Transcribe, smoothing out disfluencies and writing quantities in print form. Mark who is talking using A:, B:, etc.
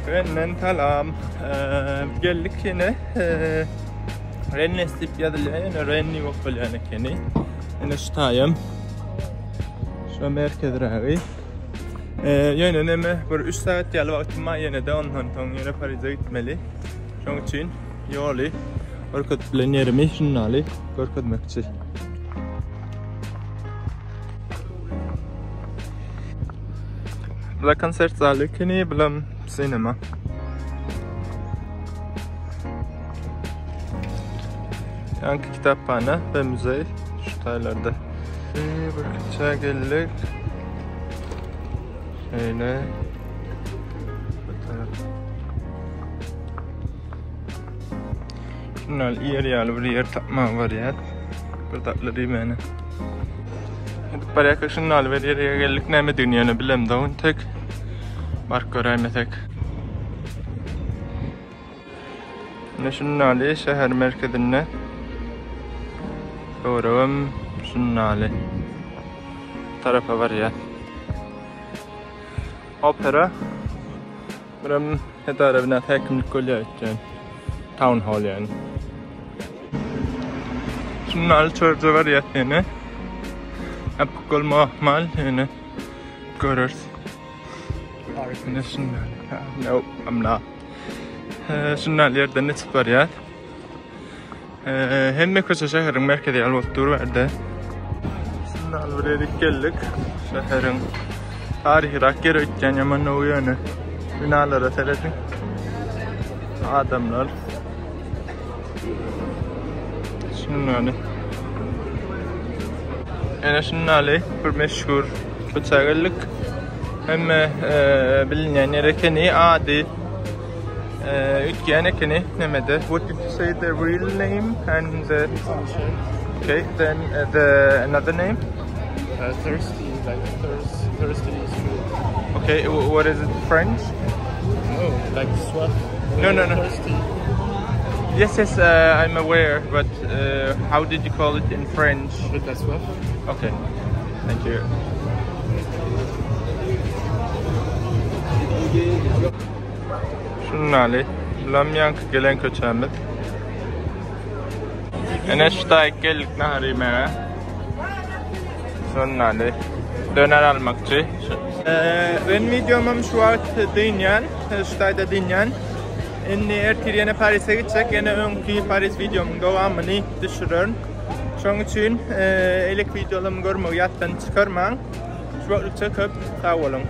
A: Renn'den salam. Geldik ýene. Rennes diýip ýazylýar, ýöne Renn diýip okalýan ekeni. Ýene şu taýam. Şu merkezrägi. Ýöne neme bir 3 sagat ýaly wagtym bar ýene-de ondan soň ýene Pariže gitmeli. Şonuň üçin ýoly görkezip bilen ýerimi şundaly görkezmekçi. Bula konsert zaly ekeni, bulam sinema. Ýaňky kitaphana we muzeý şu taýlarda. Bir köçä geldik. Şeýle. Bu tarap. Şundan ýer ýaly bir ýer tapmaga barýar. Bir tatly diýmäne. Gidip barýarka şundan bir ýere geldik, nämedigini ýöne bilemzok entek. Baryp göräýmesek. Ine şundaly şäher merkezinde. Töweregem şundaly. Tarapa barýar. Opera. Buram edara binasy häkimlik bolýar öýtýän. Town hall ýagny. Şundaly çörje barýas ýene. Ýapyk bolmagy ahmal ýöne göreris. Ine şundaly. No, I'm not. Şundaly ýerden geçip barýas. Hemme köçe şäheriň merkezi ýaly bolup dur bärde. Şundaly bir ýerik geldik. Şäheriň taryhyrak ýeri öýtýän ýaman gowy ýöne. Binalara serediň. Adamlar. Şundaly. Ene şundaly bir meşhur köçä geldik. Hemme bilinýän ýer ekeni ady üýtgän ekeni nemede. What did you say the real name and the Okay, then uh, the another name?
B: Uh, thirsty, like thirst, thirsty street.
A: Okay, what is it French?
B: No, like soif.
A: No, no, no.
B: Thirsty.
A: Yes, yes, uh, I'm aware, but uh, how did you call it in French?
B: Rue de la soif.
A: Okay, thank you. Şundaly, bulam ýaňky gelen köçämiz. Ene şu taýyk geldik nahar iýmäge. Şundaly, döner almakçy. Ben videomam şu wagt dynýan, şu taýda dynýan. Indi ertir ýene Parise gitjek, ýene öňki Paris videomyň dowamyny düşürerin. Şonuň üçin elek videolarymy görmegi ýatdan çykarmaň. Şu wagtlykça köp sag boluň.